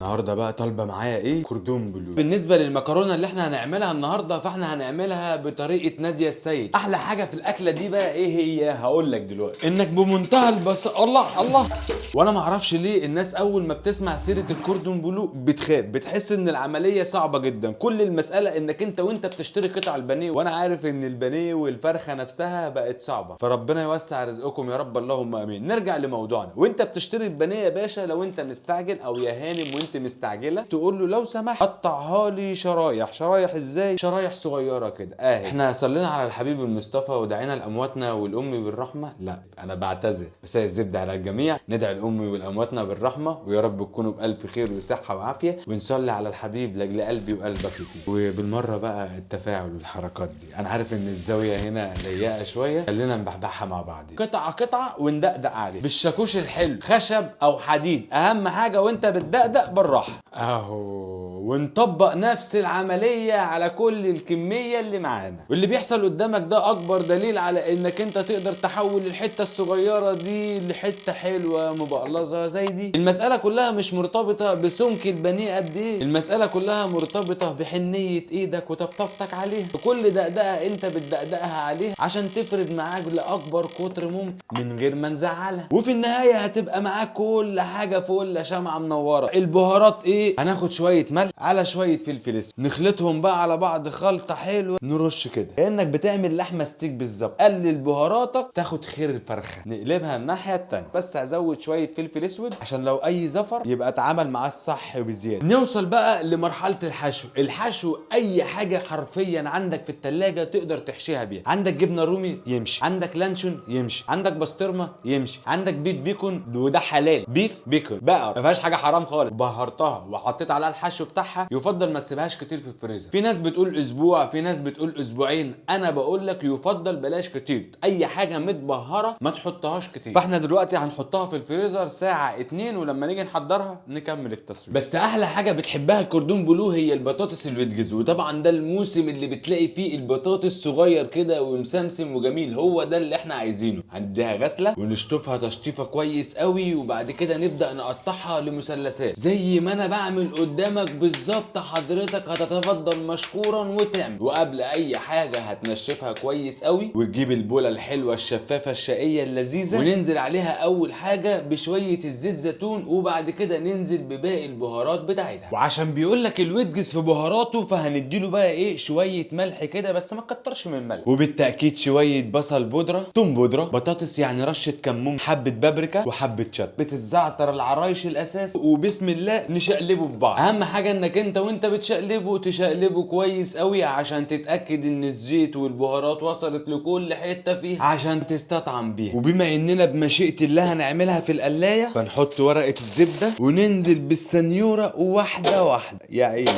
النهارده بقى طالبه معايا ايه؟ كوردون بلو. بالنسبة للمكرونه اللي احنا هنعملها النهارده، فاحنا هنعملها بطريقة ناديه السيد. احلى حاجة في الاكلة دي بقى ايه هي؟ هقول لك دلوقتي. انك بمنتهى البساطة، الله الله، وانا ما اعرفش ليه الناس اول ما بتسمع سيره الكوردون بلو بتخاف، بتحس ان العملية صعبة جدا. كل المسالة انك انت وانت بتشتري قطع البانيه، وانا عارف ان البانيه والفرخه نفسها بقت صعبة، فربنا يوسع رزقكم يا رب، اللهم امين. نرجع لموضوعنا. وانت بتشتري البانيه يا باشا، لو انت مستعجل او يا هانم وانت مستعجلة، تقول له لو سمحت قطعها لي شرايح. شرايح ازاي؟ شرايح صغيرة كده اهي. احنا صلينا على الحبيب المصطفى ودعينا لامواتنا والام بالرحمة. لا انا بعتذر، مساء الزبدة على الجميع. ندعي الام والامواتنا بالرحمة، ويا رب تكونوا بالف خير وصحة وعافيه، ونصلي على الحبيب لاجل قلبي وقلبك يطيب. وبالمره بقى التفاعل والحركات دي، انا عارف ان الزاوية هنا ضيقه شوية، خلينا نبحبحها مع بعض قطعه قطعه وندقدق عليه بالشاكوش الحلو، خشب او حديد، اهم حاجة وانت بتدقدق بالراحة اهو. ونطبق نفس العملية على كل الكمية اللي معانا. واللي بيحصل قدامك ده اكبر دليل على انك انت تقدر تحول الحتة الصغيرة دي لحته حلوة مبقلظه زي دي. المسالة كلها مش مرتبطة بسمك البانيه قد ايه، المسالة كلها مرتبطة بحنيه ايدك وطبطبتك عليها، بكل دقدقه انت بتدقدقها عليها عشان تفرد معاك لاكبر قطر ممكن من غير ما نزعلها. وفي النهاية هتبقى معاك كل حاجة فل شمعة منورة. البهارات ايه؟ هناخد شوية ملح على شوية فلفل اسود، نخلطهم بقى على بعض خلطه حلوة، نرش كده كانك بتعمل لحمه ستيك بالظبط. قلل بهاراتك تاخد خير الفرخه. نقلبها الناحية التانية، بس هزود شوية فلفل اسود عشان لو اي زفر يبقى اتعامل معاه الصح بزيادة. نوصل بقى لمرحلة الحشو. الحشو اي حاجة حرفيا عندك في التلاجة تقدر تحشيها بيها. عندك جبنه رومي يمشي، عندك لانشون يمشي، عندك بسطرمه يمشي، عندك beef bacon وده حلال، beef bacon بقى ما فيهاش حاجة حرام خالص. بهرتها وحطيت عليها الحشو بتاعها. يفضل ما تسيبهاش كتير في الفريزر. في ناس بتقول اسبوع، في ناس بتقول اسبوعين، انا بقول لك يفضل بلاش كتير. اي حاجة متبهره ما تحطهاش كتير. فاحنا دلوقتي هنحطها في الفريزر ساعة اتنين، ولما نيجي نحضرها نكمل التصوير. بس احلى حاجة بتحبها الكوردون بلو هي البطاطس ال wedges، وطبعا ده الموسم اللي بتلاقي فيه البطاطس صغير كده ومسمسم وجميل، هو ده اللي احنا عايزينه. هنديها غسله ونشطفها تشطيفه كويس قوي، وبعد كده نبدا نقطعها لمثلثات زي ما انا بعمل قدامك بالظبط. حضرتك هتتفضل مشكورا وتعمل. وقبل اي حاجة هتنشفها كويس قوي، وتجيب البوله الحلوة الشفافه الشقيه اللذيذة، وننزل عليها اول حاجة بشوية الزيت زيتون، وبعد كده ننزل بباقي البهارات بتاعتها. وعشان بيقول لك ال wedges في بهاراته، فهنديله بقى ايه؟ شوية ملح كده، بس ما تكترش من الملح، وبالتاكيد شوية بصل بودره، توم بودره، بطاطس يعني رشه كمون، حبه بابريكا، وحبه شطه، الزعتر العرايش الاساس، وبسم الله نشقلبه في بعض. اهم حاجة انك انت وانت بتشقلبه تشقلبه كويس قوي عشان تتاكد ان الزيت والبهارات وصلت لكل حتة فيها عشان تستطعم بيها. وبما اننا بمشيئة الله هنعملها في القلايه، فنحط ورقة الزبدة وننزل بالسنيوره واحدة واحدة يا عيني،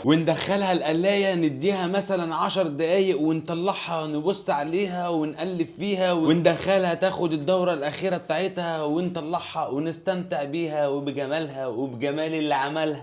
وندخلها القلايه نديها مثلا 10 دقايق، ونطلعها نبص عليها ونقلب فيها، وندخلها تاخد الدورة الاخيرة بتاعتها، ونطلعها ونستمتع بيها وبجمالها وبجمال اللي عملها.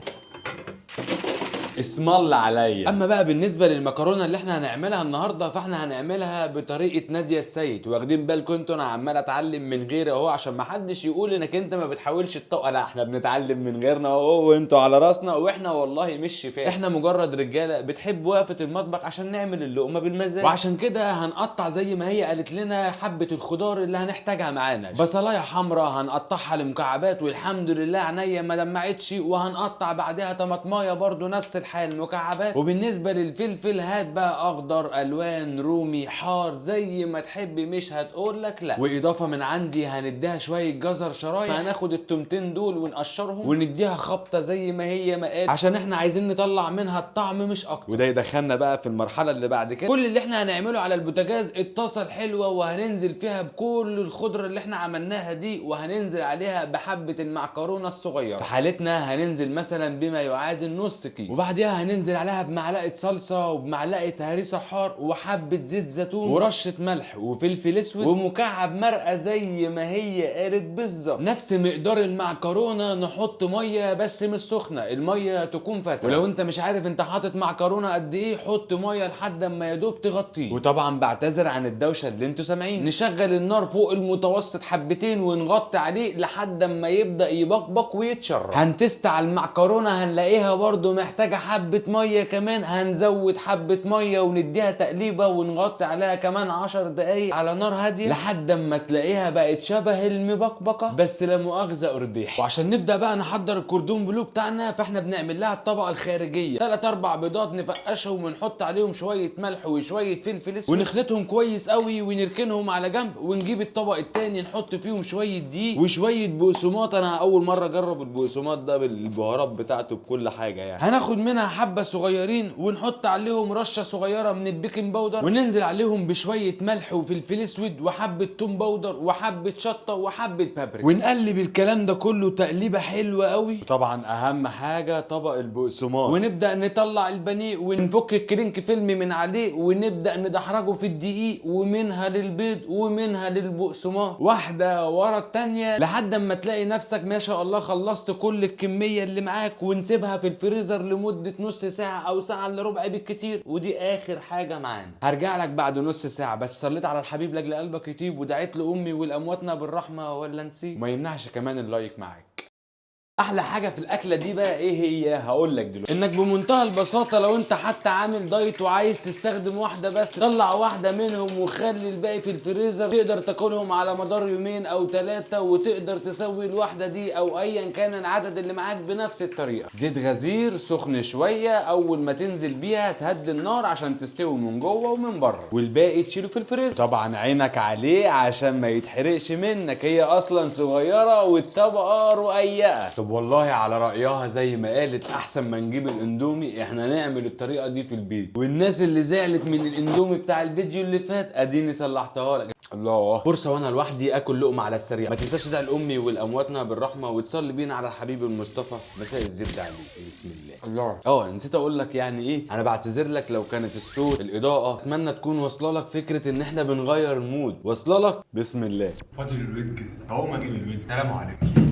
اسم الله عليا. اما بقى بالنسبة للمكرونه اللي احنا هنعملها النهارده، فاحنا هنعملها بطريقة ناديه السيد. واخدين بالكم انتوا انا عمال اتعلم من غيري اهو، عشان ما حدش يقول انك انت ما بتحاولش تطق. لا احنا بنتعلم من غيرنا اهو، وانتوا على راسنا، واحنا والله مش شفاء، احنا مجرد رجاله بتحب وقفه المطبخ عشان نعمل اللقمة بالمزاج. وعشان كده هنقطع زي ما هي قالت لنا حبه الخضار اللي هنحتاجها معانا. بصلايه حمراء هنقطعها لمكعبات، والحمد لله عينيا ما دمعتش. وهنقطع بعدها طماطمايه برضو نفس الحال مكعبات. وبالنسبة للفلفل هات بقى اخضر، الوان، رومي، حار، زي ما تحب، مش هتقول لك لا. واضافه من عندي هنديها شوية جزر شرايح. هناخد التومتين دول ونقشرهم ونديها خبطه زي ما هي ما قالت، عشان احنا عايزين نطلع منها الطعم مش اكتر. وده يدخلنا بقى في المرحلة اللي بعد كده. كل اللي احنا هنعمله على البوتاجاز الطاسه الحلوة، وهننزل فيها بكل الخضرة اللي احنا عملناها دي، وهننزل عليها بحبه المعكرونه الصغيرة. في حالتنا هننزل مثلا بما يعادل نص كيس. وبعد بعديها هننزل عليها بمعلقه صلصه وبمعلقه هريسه حار وحبه زيت زيتون ورشه ملح وفلفل اسود ومكعب مرقه زي ما هي قالت بالظبط. نفس مقدار المعكرونه نحط مية بس مش سخنة، المية تكون فاتره. ولو انت مش عارف انت حاطط معكرونه قد ايه حط مية لحد اما يا دوب تغطيه. وطبعا بعتذر عن الدوشة اللي انتوا سامعين. نشغل النار فوق المتوسط حبتين ونغطي عليه لحد اما يبدا يبقبق ويتشرب. هن test على المعكرونه هنلاقيها برضو محتاجه حبه مية كمان، هنزود حبه مية ونديها تقليبه ونغطي عليها كمان 10 دقايق على نار هادية لحد اما تلاقيها بقت شبه المبقبقه بس لا مؤاخذة قرديح. وعشان نبدا بقى نحضر الكوردون بلو بتاعنا فاحنا بنعمل لها الطبقة الخارجية، 3 4 بيضات نفقشهم ونحط عليهم شوية ملح وشوية فلفل اسود ونخلطهم كويس قوي ونركنهم على جنب. ونجيب الطبق التاني نحط فيهم شوية دقيق وشوية بقسماط. انا اول مرة اجرب البقسماط ده بالبهارات بتاعته بكل حاجة يعني. هناخد منها حبه صغيرين ونحط عليهم رشه صغيرة من ال baking powder وننزل عليهم بشوية ملح وفلفل اسود وحبه توم powder وحبه شطه وحبه بابريكا ونقلب الكلام ده كله تقليبه حلوة قوي. وطبعا اهم حاجة طبق البقسماط. ونبدا نطلع البانيه ونفك ال cling film من عليه ونبدا ندحرجه في الدقيق ومنها للبيض ومنها للبقسماط واحدة ورا التانية لحد اما تلاقي نفسك ما شاء الله خلصت كل الكمية اللي معاك. ونسيبها في الفريزر لمدة نص ساعة او ساعة الا ربع بالكتير. ودي اخر حاجة معانا. هرجع لك بعد نص ساعة، بس صليت على الحبيب لاجل قلبك يطيب ودعيت لامي ولامواتنا بالرحمة ولا نسيت؟ وما يمنعش كمان ال like معاك. احلى حاجة في الاكلة دي بقى ايه هي؟ هقول لك دلوقتي. انك بمنتهى البساطة لو انت حتى عامل دايت وعايز تستخدم واحدة بس، طلع واحدة منهم وخلي الباقي في الفريزر، تقدر تاكلهم على مدار يومين او 3، وتقدر تسوي الواحدة دي او ايا كان العدد اللي معاك بنفس الطريقة. زيت غزير سخن شوية، اول ما تنزل بيها تهدي النار عشان تستوي من جوه ومن بره، والباقي تشيله في الفريزر. طبعا عينك عليه عشان ما يتحرقش منك، هي اصلا صغيرة والطبقة رقيقه. طب والله على رأيها زي ما قالت احسن ما نجيب الاندومي احنا نعمل الطريقة دي في البيت. والناس اللي زعلت من الاندومي بتاع الفيديو اللي فات اديني صلحتها لك. الله، فرصة وانا لوحدي اكل لقمة على السريع. ما تنساش تدعي لامي والامواتنا بالرحمة وتصلي بينا على الحبيب المصطفى. مساء الزبدة عليك. بسم الله. الله. نسيت اقول لك يعني ايه، انا بعتذر لك لو كانت الصوت الاضاءة، اتمنى تكون واصله لك فكرة ان احنا بنغير ال mood. واصله لك؟ بسم الله. فاضل الويدجز، هقوم اجيب الويدج. سلام عليكم.